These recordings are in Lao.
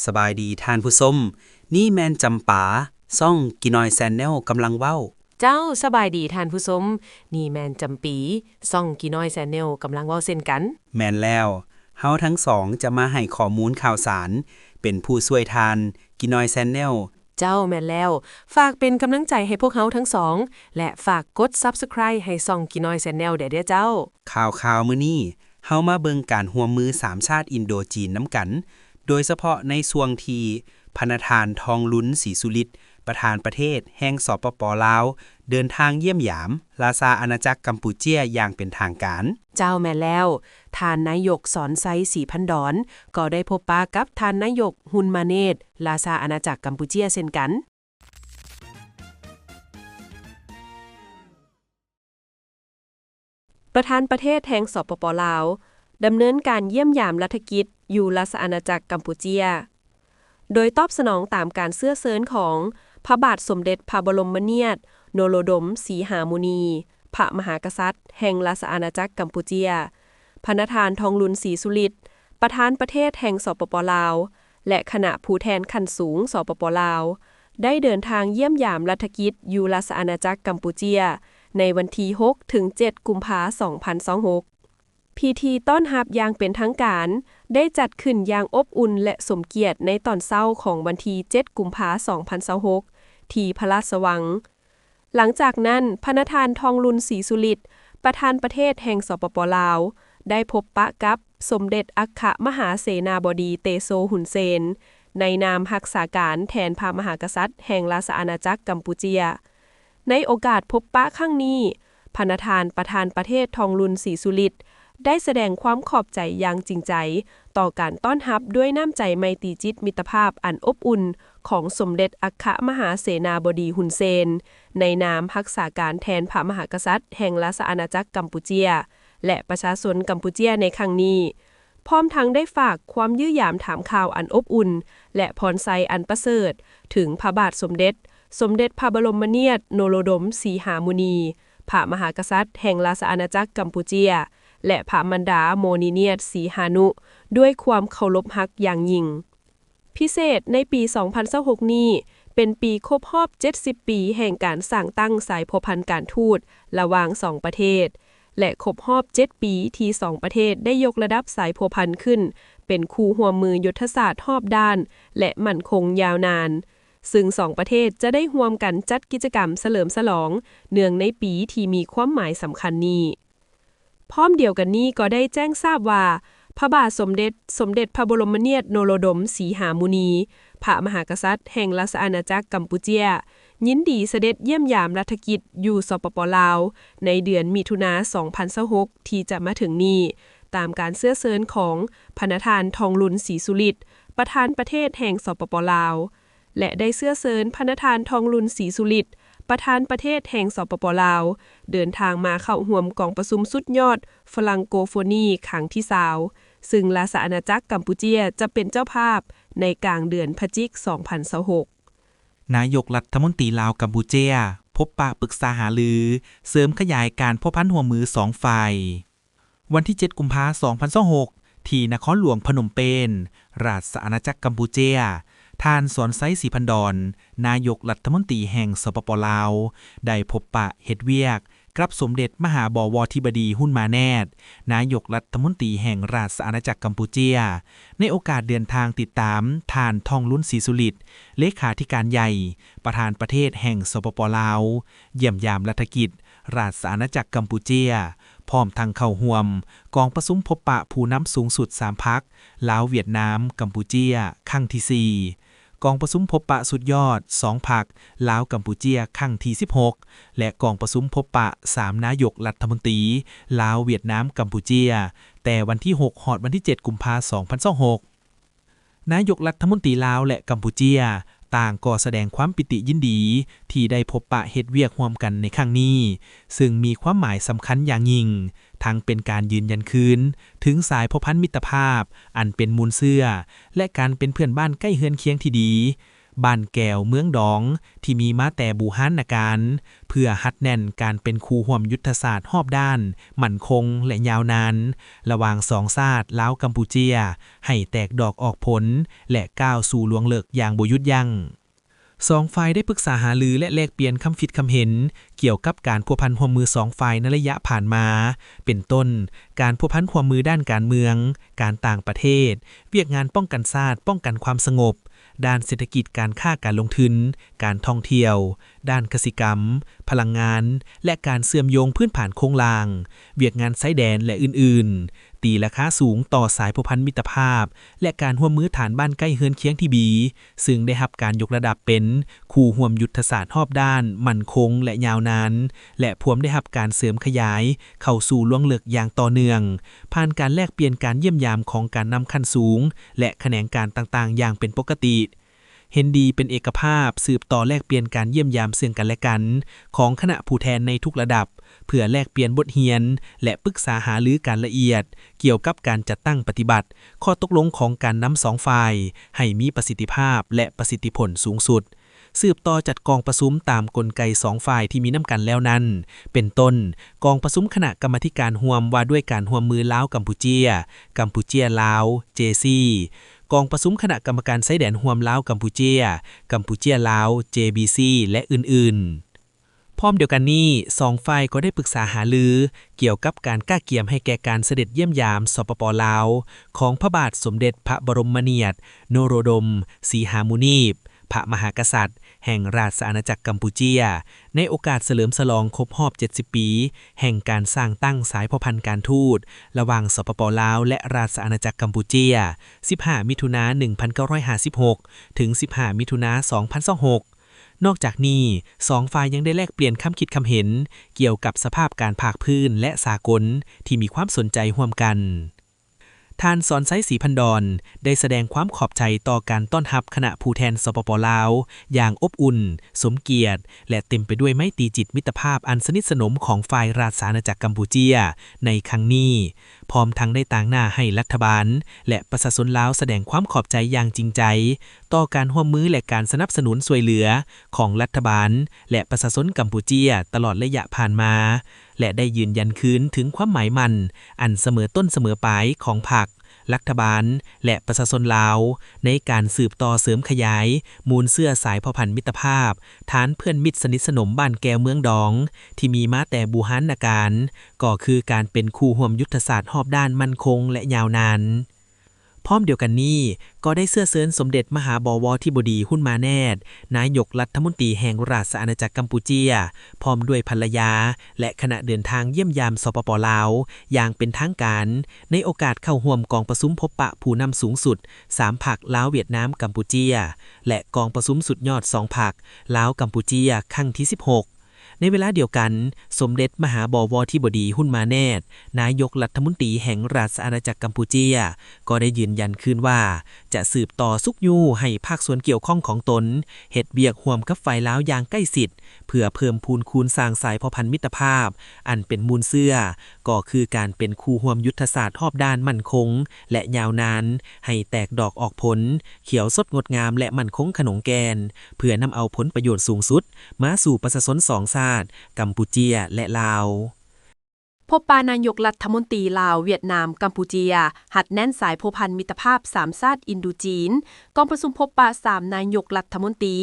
ສະບາຍດີທ່ານຜູ້ຊົມ, ນີ້ແມ່ນຈຳປາ, ຊ່ອງກີນ້ອຍແຊນແນວກຳລັງເວົ້າ. ເຈົ້າ, ສະບາຍດີທ່ານຜູ້ຊົມ, ນີ້ແມ່ນຈຳປີ, ຊ່ອງກີນ້ອຍແຊນແນວກຳລັງເວົ້າເຊັ່ນກັນ. ແມ່ນແລ້ວ, ເຮົາທັງສອງຈະມາໃຫ້ຂໍ້ມູນຂ່າວສານ, ເປັນຜູ້ຊ່ວຍທ່ານ, ກີນ້ອຍແຊນແນວ. ເຈົ້າ, ແມ່ນແລ້ວ, ຝາກເປັນກຳລັງໃຈໃຫ້ພວກເຮົາທັງສອງ ແລະ ຝາກກົດ Subscribe ໃຫ້ຊ່ອງກີນ້ອຍແຊນແນວແດ່ເດີເຈົ້າ. ຂ່າວຄາວມື້ນີ້, ເຮົາມາເບິ່ງການຮ່ວມມືສາມຊາດອິນໂດຈີນນຳກັນ, ໂດຍສະເພາະໃນຊ່ວງທີ່ພະນະທ່ານ ທອງລຸນ ສີສຸລິດ ປະທານປະເທດແຫ່ງ ສປປ ລາວ ເດີນທາງຢ້ຽມຢາມລາຊາອານາຈັກກຳປູເຈຍຢ່າງເປັນທາງການ. ເຈົ້າ, ແມ່ນແລ້ວ, ທ່ານນາຍົກ ສອນໄຊ ສີພັນດອນ ກໍໄດ້ພົບປະກັບທ່ານນາຍົກ ຮຸນມາເນດ ລາຊາອານາຈັກກຳປູເຈຍເຊັ່ນກັນ. ປະທານປະເທດແຫ່ງ ສປປ ລາວ ດຳເນີນການຢ້ຽມຢາມລັດຖະກິດຢູ່ລາຊະອານາຈັກກຳປູເຈຍ, ໂດຍຕອບສະໜອງຕາມການເຊື້ອເຊີນຂອງພະບາດສົມເດັດພະບໍລົມມະນຽດ ໂນໂລດົມ ສີຫາມຸນີ ພະມະຫາກະສັດແຫ່ງລາຊະອານາຈັກກຳປູເຈຍ, ພະນະທ່ານ ທອງລຸນ ສີສຸລິດ ປະທານປະເທດແຫ່ງ ສປປ ລາວ ແລະ ຄະນະຜູ້ແທນຂັ້ນສູງ ສປປ ລາວ ໄດ້ເດີນທາງຢ້ຽມຢາມລັດຖະກິດຢູ່ລາຊະອານາຈັກກຳປູເຈຍ ໃນວັນທີຫົກ ເຖິງ ເຈັດ ກຸມພາ ສອງພັນຊາວຫົກ. ພິທີຕ້ອນຮັບຢ່າງເປັນທາງການໄດ້ຈັດຂຶ້ນຢ່າງອົບອຸ່ນ ແລະ ສົມກຽດໃນຕອນເຊົ້າຂອງວັນທີເຈັດ ກຸມພາ ສອງພັນຊາວຫົກ ທີ່ພະລາຊະວັງ. ຫຼັງຈາກນັ້ນ, ພະນະທ່ານ ທອງລຸນ ສີສຸລິດ ປະທານປະເທດແຫ່ງ ສປປ ລາວ ໄດ້ພົບປະກັບສົມເດັດອັກຄະມະຫາເສນາບໍດີ ເຕໂຊ ຮຸນເຊນ ໃນນາມຮັກສາການແທນພະມະຫາກະສັດແຫ່ງລາຊະອານາຈັກກຳປູເຈຍ. ໃນໂອກາດພົບປະຄັ້ງນີ້, ພະນະທ່ານປະທານປະເທດ ທອງລຸນ ສີສຸລິດ ໄດ້ສະແດງຄວາມຂອບໃຈຢ່າງຈິງໃຈຕໍ່ການຕ້ອນຮັບດ້ວຍນ້ຳໃຈໄມຕີຈິດມິດຕະພາບອັນອົບອຸ່ນຂອງສົມເດັດອັກຄະມະຫາເສນາບໍດີ ຮຸນເຊນ ໃນນາມຮັກສາການແທນພະມະຫາກະສັດແຫ່ງລາຊະອານາຈັກກຳປູເຈຍ ແລະ ປະຊາຊົນກຳປູເຈຍໃນຄັ້ງນີ້, ພ້ອມທັງໄດ້ຝາກຄວາມຢ້ຽມຢາມຖາມຂ່າວອັນອົບອຸ່ນ ແລະ ພອນໄຊອັນປະເສີດ ເຖິງພະບາດສົມເດັດ ສົມເດັດພະບໍລົມມະນຽດ ໂນໂລດົມ ສີຫາມຸນີ ພະມະຫາກະສັດແຫ່ງລາຊະອານາຈັກກຳປູເຈຍ ແລະ ພະມານດາ ໂມນີນຽດ ສີຫານຸ ດ້ວຍຄວາມເຄົາລົບຮັກຢ່າງຍິ່ງ. ພິເສດໃນປີສອງພັນຊາວຫົກນີ້ ເປັນປີຄົບຮອບເຈັດສິບປີແຫ່ງການສ້າງຕັ້ງສາຍພົວພັນການທູດລະຫວ່າງສອງປະເທດ ແລະ ຄົບຮອບເຈັດປີທີ່ສອງປະເທດໄດ້ຍົກລະດັບສາຍພົວພັນຂຶ້ນເປັນຄູ່ຮ່ວມມືຍຸດທະສາດຮອບດ້ານ ແລະ ໝັ້ນຄົງຍາວນານ, ຊຶ່ງສອງປະເທດຈະໄດ້ຮ່ວມກັນຈັດກິດຈະກຳສະເຫຼີມສະຫຼອງເນື່ອງໃນປີທີ່ມີຄວາມໝາຍສຳຄັນນີ້. ພ້ອມດຽວກັນນີ້ກໍໄດ້ແຈ້ງຊາບວ່າ ພະບາດສົມເດັດ ສົມເດັດພະບໍລົມມະນຽດໂນໂລດົມ ສີຫາມຸນີ ພະມະຫາກະສັດແຫ່ງລາຊະອານາຈັກກຳປູເຈຍ ຍິນດີສະເດັດຢ້ຽມຢາມລັດຖະກິດຢູ່ ສປປ ລາວ ໃນເດືອນມິຖຸນາ ສອງພັນຊາວຫົກ ທີ່ຈະມາເຖິງນີ້, ຕາມການເຊື້ອເຊີນຂອງພະນະທ່ານ ທອງລຸນ ສີສຸລິດ ປະທານປະເທດແຫ່ງ ສປປ ລາວ ແລະ ໄດ້ເຊື້ອເຊີນພະນະທ່ານ ທອງລຸນ ສີສຸລິດ ປະທານປະເທດແຫ່ງ ສປປ ລາວ ເດີນທາງມາເຂົ້າຮ່ວມກອງປະຊຸມສຸດຍອດຝຣັ່ງໂກໂຟນີຄັ້ງທີຊາວ ຊຶ່ງລາຊະອານາຈັກກຳປູເຈຍຈະເປັນເຈົ້າພາບໃນກາງເດືອນພະຈິກ ສອງພັນຊາວຫົກ. ນາຍົກລັດຖະມົນຕີລາວ-ກຳປູເຈຍ ພົບປະປຶກສາຫາລື ເສີມຂະຫຍາຍການພົວພັນຮ່ວມມືສອງຝ່າຍ. ວັນທີເຈັດ ກຸມພາ ສອງພັນຊາວຫົກ ທີ່ນະຄອນຫຼວງພະນົມເປນ, ລາຊະອານາຈັກກຳປູເຈຍ, ທ່ານ ສອນໄຊ ສີພັນດອນ ນາຍົກລັດຖະມົນຕີແຫ່ງ ສປປ ລາວ ໄດ້ພົບປະເຮັດວຽກ ກັບສົມເດັດມະຫາບໍວໍທິບໍດີ ຮຸນມາແນດ ນາຍົກລັດຖະມົນຕີແຫ່ງລາຊະອານາຈັກກຳປູເຈຍ ໃນໂອກາດເດີນທາງຕິດຕາມທ່ານ ທອງລຸນ ສີສຸລິດ ເລຂາທິການໃຫຍ່ ປະທານປະເທດແຫ່ງ ສປປ ລາວ ຢ້ຽມຢາມລັດຖະກິດລາຊະອານາຈັກກຳປູເຈຍ ພ້ອມທັງເຂົ້າຮ່ວມກອງປະຊຸມພົບປະຜູ້ນຳສູງສຸດສາມພັກ ລາວ-ຫວຽດນາມ-ກຳປູເຈຍ ຄັ້ງທີສີ່, ກອງປະຊຸມພົບປະສຸດຍອດສອງພັກ ລາວ-ກຳປູເຈຍ ຄັ້ງທີສິບຫົກ ແລະ ກອງປະຊຸມພົບປະສາມນາຍົກລັດຖະມົນຕີ ລາວ-ຫວຽດນາມ-ກຳປູເຈຍ ແຕ່ວັນທີຫົກ ຮອດວັນທີເຈັດ ກຸມພາ ສອງພັນຊາວຫົກ. ນາຍົກລັດຖະມົນຕີລາວ ແລະ ກຳປູເຈຍ ຕ່າງກໍສະແດງຄວາມປີຕິຍິນດີທີ່ໄດ້ພົບປະເຮັດວຽກຮ່ວມກັນໃນຄັ້ງນີ້, ຊຶ່ງມີຄວາມໝາຍສຳຄັນຢ່າງຍິ່ງ, ທັງເປັນການຢືນຢັນຄືນເຖິງສາຍພົວພັນມິດຕະພາບອັນເປັນມູນເຊື້ອ ແລະ ການເປັນເພື່ອນບ້ານໃກ້ເຮືອນຄຽງທີ່ດີ, ບ້ານແກ້ວເມືອງດອງ ທີ່ມີມາແຕ່ບູຮານນະການ ເພື່ອຮັດແໜ້ນການເປັນຄູ່ຮ່ວມຍຸດທະສາດຮອບດ້ານ, ໝັ້ນຄົງ ແລະ ຍາວນານ ລະຫວ່າງສອງຊາດລາວ-ກຳປູເຈຍ ໃຫ້ແຕກດອກອອກຜົນ ແລະ ກ້າວສູ່ລວງເລິກຢ່າງບໍ່ຢຸດຢັ້ງ. ສອງຝ່າຍໄດ້ປຶກສາຫາລື ແລະ ແລກປ່ຽນຄຳຄິດຄຳເຫັນ ກ່ຽວກັບການພົວພັນຮ່ວມມືສອງຝ່າຍໃນໄລຍະຜ່ານມາ, ເປັນຕົ້ນ ການພົວພັນຮ່ວມມືດ້ານການເມືອງ, ການຕ່າງປະເທດ, ວຽກງານປ້ອງກັນຊາດ, ປ້ອງກັນຄວາມສະຫງົບ, ດ້ານເສດຖະກິດ, ການຄ້າການລົງທຶນ, ການທ່ອງທ່ຽວ, ດ້ານກະສິກຳ, ພະລັງງານ ແລະ ການເຊື່ອມໂຍງພື້ນຖານໂຄງລ່າງ, ວຽກງານຊາຍແດນ ແລະ ອື່ນໆ, ຕີລາຄາສູງຕໍ່ສາຍພົວພັນມິດຕະພາບ ແລະ ການຮ່ວມມືຖານບ້ານໃກ້ເຮືອນຄຽງທີ່ດີ, ຊຶ່ງໄດ້ຮັບການຍົກລະດັບເປັນຄູ່ຮ່ວມຍຸດທະສາດຮອບດ້ານ, ໝັ້ນຄົງ ແລະ ຍາວນານ ແລະ ພວມໄດ້ຮັບການເສີມຂະຫຍາຍເຂົ້າສູ່ລວງເລິກຢ່າງຕໍ່ເນື່ອງ, ຜ່ານການແລກປ່ຽນການຢ້ຽມຢາມຂອງການນຳຂັ້ນສູງ ແລະ ຂະແໜງການຕ່າງໆຢ່າງເປັນປົກກະຕິ. ເຫັນດີເປັນເອກະພາບ ສືບຕໍ່ແລກປ່ຽນການຢ້ຽມຢາມເຊິ່ງກັນແລະກັນຂອງຄະນະຜູ້ແທນໃນທຸກລະດັບ ເພື່ອແລກປ່ຽນບົດຮຽນ ແລະ ປຶກສາຫາລືກັນລະອຽດ ກ່ຽວກັບການຈັດຕັ້ງປະຕິບັດຂໍ້ຕົກລົງຂອງການນຳສອງຝ່າຍ ໃຫ້ມີປະສິດທິພາບ ແລະ ປະສິດທິຜົນສູງສຸດ. ສືບຕໍ່ຈັດກອງປະຊຸມຕາມກົນໄກສອງຝ່າຍທີ່ມີນຳກັນແລ້ວນັ້ນ, ເປັນຕົ້ນ ກອງປະຊຸມຄະນະກຳມາທິການຮ່ວມວ່າດ້ວຍການຮ່ວມມືລາວ-ກຳປູເຈຍ, ກຳປູເຈຍ-ລາວ, ເຈຊີ, ກອງປະຊຸມຄະນະກຳມະການຊາຍແດນຮ່ວມລາວ-ກຳປູເຈຍ, ກຳປູເຈຍ-ລາວ, ເຈບີຊີ ແລະ ອື່ນໆ. ພ້ອມດຽວກັນນີ້, ສອງຝ່າຍກໍໄດ້ປຶກສາຫາລືກ່ຽວກັບການກະກຽມໃຫ້ແກ່ການສະເດັດຢ້ຽມຢາມ ສປປ ລາວ ຂອງພະບາດສົມເດັດພະບໍລົມມະນຽດ ນະໂຣດົມ ສີຫາມຸນີບ ພະມະຫາກະສັດແຫ່ງລາຊະອານາຈັກກຳປູເຈຍ ໃນໂອກາດສະເຫຼີມສະຫຼອງຄົບຮອບເຈັດສິບປີ ແຫ່ງການສ້າງຕັ້ງສາຍພົວພັນການທູດລະຫວ່າງ ສປປ ລາວ ແລະ ລາຊະອານາຈັກກຳປູເຈຍ ສິບຫ້າ ມິຖຸນາ ໜຶ່ງພັນເກົ້າຮ້ອຍຫ້າສິບຫົກ ເຖິງ ສິບຫ້າ ມິຖຸນາ ສອງພັນຊາວຫົກ. ນອກຈາກນີ້, ສອງຝ່າຍຍັງໄດ້ແລກປ່ຽນຄຳຄິດຄຳເຫັນກ່ຽວກັບສະພາບການພາກພື້ນ ແລະ ສາກົນທີ່ມີຄວາມສົນໃຈຮ່ວມກັນ. ທ່ານ ສອນໄຊ ສີພັນດອນ ໄດ້ສະແດງຄວາມຂອບໃຈຕໍ່ການຕ້ອນຮັບຄະນະຜູ້ແທນ ສປປ ລາວ ຢ່າງອົບອຸ່ນ, ສົມກຽດ ແລະ ເຕັມໄປດ້ວຍໄມຕີຈິດມິດຕະພາບອັນສະໜິດສະໜົມຂອງຝ່າຍລາຊະອານາຈັກກຳປູເຈຍໃນຄັ້ງນີ້, ພ້ອມທັງໄດ້ຕາງໜ້າໃຫ້ລັດຖະບານ ແລະ ປະຊາຊົນລາວສະແດງຄວາມຂອບໃຈຢ່າງຈິງໃຈຕໍ່ການຮ່ວມມື ແລະ ການສະໜັບສະໜູນຊ່ວຍເຫຼືອຂອງລັດຖະບານ ແລະ ປະຊາຊົນກຳປູເຈຍຕະຫຼອດໄລຍະຜ່ານມາ. ແລະ ໄດ້ຢືນຢັນຄືນເຖິງຄວາມໝາຍໝັ້ນອັນສະເໝີຕົ້ນສະເໝີປາຍຂອງພັກ, ລັດຖະບານ ແລະ ປະຊາຊົນລາວ ໃນການສືບຕໍ່ເສີມຂະຫຍາຍມູນເຊື້ອສາຍພົວພັນມິດຕະພາບ ຖານເພື່ອນມິດສະໜິດສະໜົມບ້ານແກ້ວເມືອງດອງ ທີ່ມີມາແຕ່ບູຮານນະການ, ກໍຄືການເປັນຄູ່ຮ່ວມຍຸດທະສາດຮອບດ້ານ, ໝັ້ນຄົງ ແລະ ຍາວນານ. ພ້ອມດຽວກັນນີ້, ກໍໄດ້ເຊື້ອເຊີນສົມເດັດມະຫາບໍວໍທິບໍດີ ຮຸນມາແນດ ນາຍົກລັດຖະມົນຕີແຫ່ງລາຊະອານາຈັກກຳປູເຈຍ ພ້ອມດ້ວຍພັນລະຍາ ແລະ ຄະນະເດີນທາງຢ້ຽມຢາມ ສປປ ລາວ ຢ່າງເປັນທາງການ ໃນໂອກາດເຂົ້າຮ່ວມກອງປະຊຸມພົບປະຜູ້ນຳສູງສຸດສາມພັກ ລາວ-ຫວຽດນາມ-ກຳປູເຈຍ ແລະ ກອງປະຊຸມສຸດຍອດສອງພັກ ລາວ-ກຳປູເຈຍ ຄັ້ງທີສິບຫົກ. ໃນເວລາດຽວກັນ, ສົມເດັດມະຫາບໍວໍທິບໍດີ ຮຸນມາແນດ ນາຍົກລັດຖະມົນຕີແຫ່ງລາຊະອານາຈັກກຳປູເຈຍ ກໍໄດ້ຢືນຢັນຄືນວ່າ ຈະສືບຕໍ່ຊຸກຍູ້ໃຫ້ພາກສ່ວນກ່ຽວຂ້ອງຂອງຕົນ ເຮັດວຽກຮ່ວມກັບຝ່າຍລາວຢ່າງໃກ້ຊິດ ເພື່ອເພີ່ມພູນຄູນສ້າງສາຍພົວພັນມິດຕະພາບ ອັນເປັນມູນເຊື້ອ ກໍຄືການເປັນຄູ່ຮ່ວມຍຸດທະສາດຮອບດ້ານ, ໝັ້ນຄົງ ແລະ ຍາວນານ ໃຫ້ແຕກດອກອອກຜົນ, ຂຽວສົດງົດງາມ ແລະ ໝັ້ນຄົງຂະໜົງແກ່ນ, ເພື່ອນຳເອົາຜົນປະໂຫຍດສູງສຸດມາສູ່ປະຊາຊົນສອງຊາດ, ກຳປູເຈຍ ແລະ ລາວ. ພົບປະນາຍົກລັດຖະມົນຕີລາວ, ຫວຽດນາມ, ກຳປູເຈຍ, ຮັດແໜ້ນສາຍພົວພັນມິດຕະພາບສາມຊາດອິນໂດຈີນ. ກອງປະຊຸມພົບປະສາມນາຍົກລັດຖະມົນຕີ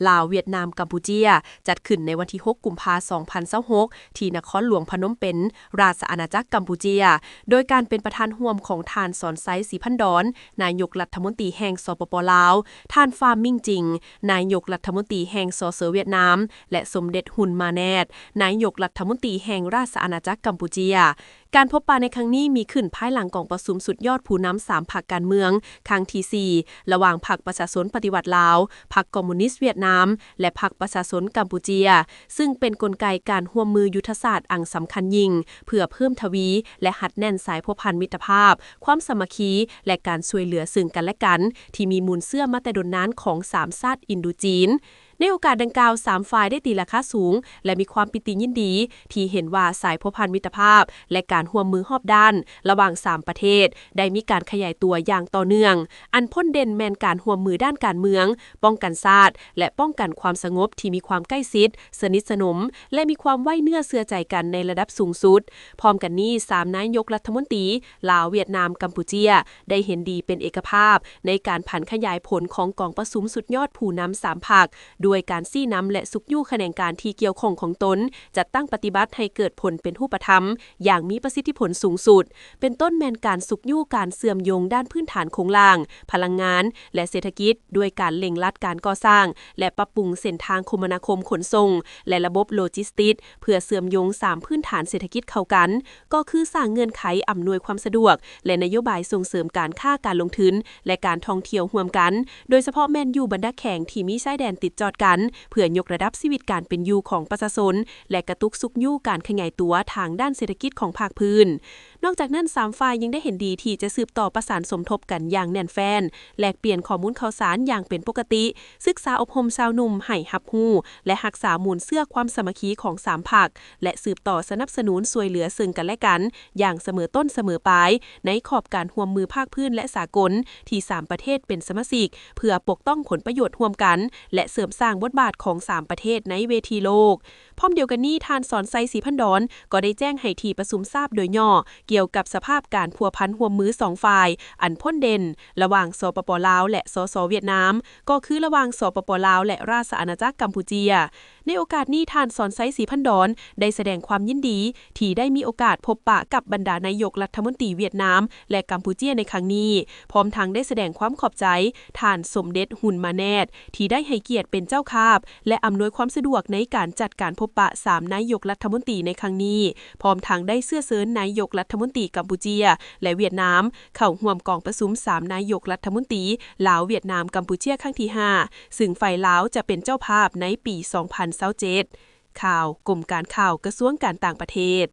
ລາວ, ຫວຽດນາມ, ກຳປູເຈຍ ຈັດຂຶ້ນໃນວັນທີຫົກ ກຸມພາ ສອງພັນຊາວຫົກ ທີ່ນະຄອນຫຼວງພະນົມເປັນ, ລາຊະອານາຈັກກຳປູເຈຍ, ໂດຍການເປັນປະທານຮ່ວມຂອງທ່ານ ສອນໄຊ ສີພັນດອນ ນາຍົກລັດຖະມົນຕີແຫ່ງ ສປປ ລາວ, ທ່ານ ຟາມ ມິງຈິງ ນາຍົກລັດຖະມົນຕີແຫ່ງ ສສ ຫວຽດນາມ ແລະ ສົມເດັດ ຮຸນ ມາແນດ ນາຍົກລັດຖະມົນຕີແຫ່ງລາຊະອານາຈັກກຳປູເຈຍ. ການພົບປະໃນຄັ້ງນີ້ມີຂຶ້ນພາຍຫຼັງກອງປະຊຸມສຸດຍອດຜູ້ນຳສາມພັກການເມືອງ ຄັ້ງທີສີ່ ລະຫວ່າງພັກປະຊາຊົນປະຕິວັດລາວ, ພັກຄອມມູນິດຫວຽດນາມ ແລະ ພັກປະຊາຊົນກຳປູເຈຍ, ຊຶ່ງເປັນກົນໄກການຮ່ວມມືຍຸດທະສາດອັນສຳຄັນຍິ່ງ ເພື່ອເພີ່ມທະວີ ແລະ ຮັດແໜ້ນສາຍພົວພັນມິດຕະພາບ, ຄວາມສາມັກຄີ ແລະ ການຊ່ວຍເຫຼືອເຊິ່ງກັນແລະກັນ ທີ່ມີມູນເຊື້ອມາແຕ່ດົນນານຂອງສາມຊາດອິນໂດຈີນ. ໃນໂອກາດດັ່ງກ່າວ, ສາມຝ່າຍໄດ້ຕີລາຄາສູງ ແລະ ມີຄວາມປີຕິຍິນດີທີ່ເຫັນວ່າສາຍພົວພັນມິດຕະພາບ ແລະ ການຮ່ວມມືຮອບດ້ານລະຫວ່າງສາມປະເທດ ໄດ້ມີການຂະຫຍາຍຕົວຢ່າງຕໍ່ເນື່ອງ. ອັນພົ້ນເດັ່ນແມ່ນການຮ່ວມມືດ້ານການເມືອງ, ປ້ອງກັນຊາດ ແລະ ປ້ອງກັນຄວາມສະຫງົບທີ່ມີຄວາມໃກ້ຊິດ, ສະໜິດສະໜົມ ແລະ ມີຄວາມໄວ້ເນື້ອເຊື່ອໃຈກັນໃນລະດັບສູງສຸດ. ພ້ອມກັນນີ້, ສາມນາຍົກລັດຖະມົນຕີ ລາວ, ຫວຽດນາມ, ກຳປູເຈຍ ໄດ້ເຫັນດີເປັນເອກະພາບໃນການຜັນຂະຫຍາຍຜົນຂອງກອງປະຊຸມສຸດຍອດຜູ້ນຳສາມພັກ ດ້ວຍການຊີ້ນຳ ແລະ ຊຸກຍູ້ຂະແໜງການທີ່ກ່ຽວຂ້ອງຂອງຕົນ ຈັດຕັ້ງປະຕິບັດໃຫ້ເກີດຜົນເປັນຮູບປະທຳຢ່າງມີປະສິດທິຜົນສູງສຸດ, ເປັນຕົ້ນແມ່ນການຊຸກຍູ້ການເຊື່ອມໂຍງດ້ານພື້ນຖານໂຄງລ່າງ, ພະລັງງານ ແລະ ເສດຖະກິດ ດ້ວຍການເລັ່ງລັດການກໍ່ສ້າງ ແລະ ປັບປຸງເສັ້ນທາງຄົມມະນາຄົມຂົນສົ່ງ ແລະ ລະບົບໂລຈິສຕິກ ເພື່ອເຊື່ອມໂຍງສາມພື້ນຖານເສດຖະກິດເຂົ້າກັນ, ກໍຄືສ້າງເງື່ອນໄຂອຳນວຍຄວາມສະດວກ ແລະ ນະໂຍບາຍສົ່ງເສີມການຄ້າການລົງທຶນ ແລະ ການທ່ອງທ່ຽວຮ່ວມກັນ, ໂດຍສະເພາະແມ່ນຢູ່ບັນດາແຂວງທີ່ມີຊາຍແດນຕິດຈອດກັນ ເພື່ອຍົກລະດັບຊີວິດການເປັນຢູ່ຂອງປະຊາຊົນ ແລະ ກະຕຸກຊຸກຍູ້ການຂະຫຍາຍຕົວທາງດ້ານເສດຖະກິດຂອງພາກພື້ນ. ນອກຈາກນັ້ນ, ສາມຝ່າຍຍັງໄດ້ເຫັນດີທີ່ຈະສືບຕໍ່ປະສານສົມທົບກັນຢ່າງແໜ້ນແຟ້ນ, ແລກປ່ຽນຂໍ້ມູນຂ່າວສານຢ່າງເປັນປົກກະຕິ, ສຶກສາອົບຮົມຊາວໜຸ່ມໃຫ້ຮັບຮູ້ ແລະ ຮັກສາມູນເຊື້ອຄວາມສາມັກຄີຂອງສາມພັກ ແລະ ສືບຕໍ່ສະໜັບສະໜູນຊ່ວຍເຫຼືອເຊິ່ງກັນແລະກັນຢ່າງສະເໝີຕົ້ນສະເໝີປາຍ ໃນຂອບການຮ່ວມມືພາກພື້ນ ແລະ ສາກົນ ທີ່ສາມປະເທດເປັນສະມາຊິກ ເພື່ອປົກປ້ອງຜົນປະໂຫຍດຮ່ວມກັນ ແລະ ເສີມສ້າງບົດບາດຂອງສາມປະເທດໃນເວທີໂລກ. ພ້ອມດຽວກັນນີ້, ທ່ານ ສອນໄຊ ສີພັນດອນ ກໍໄດ້ແຈ້ງໃຫ້ທີ່ປະຊຸມຊາບໂດຍຫຍໍ້ກ່ຽວກັບສະພາບການພົວພັນຮ່ວມມືສອງຝ່າຍ ອັນພົ້ນເດັ່ນລະຫວ່າງ ສປປ ລາວ ແລະ ສສ ຫວຽດນາມ, ກໍຄືລະຫວ່າງ ສປປ ລາວ ແລະ ລາຊະອານາຈັກກຳປູເຈຍ. ໃນໂອກາດນີ້, ທ່ານ ສອນໄຊ ສີພັນດອນ ໄດ້ສະແດງຄວາມຍິນດີທີ່ໄດ້ມີໂອກາດພົບປະກັບບັນດານາຍົກລັດຖະມົນຕີຫວຽດນາມ ແລະ ກຳປູເຈຍໃນຄັ້ງນີ້, ພ້ອມທັງໄດ້ສະແດງຄວາມຂອບໃຈທ່ານ ສົມເດັດ ຮຸນມາແນດ ທີ່ໄດ້ໃຫ້ກຽດເປັນເຈົ້າພາບ ແລະ ອຳນວຍຄວາມສະດວກໃນການຈັດການພົບປະສາມນາຍົກລັດຖະມົນຕີໃນຄັ້ງນີ້, ພ້ອມທັງໄດ້ເຊື້ອເຊີນນາຍົກລັດຖະມົນຕີກຳປູເຈຍ ແລະ ຫວຽດນາມ ເຂົ້າຮ່ວມກອງປະຊຸມສາມນາຍົກລັດຖະມົນຕີ ລາວ, ຫວຽດນາມ, ກຳປູເຈຍ ຄັ້ງທີຫ້າ ຊຶ່ງຝ່າຍລາວຈະເປັນເຈົ້າພາບໃນປີສອງພັນຊາວເຈັດ. ຂ່າວ, ກົມການຂ່າວ, ກະຊວງການຕ່າງປະເທດ.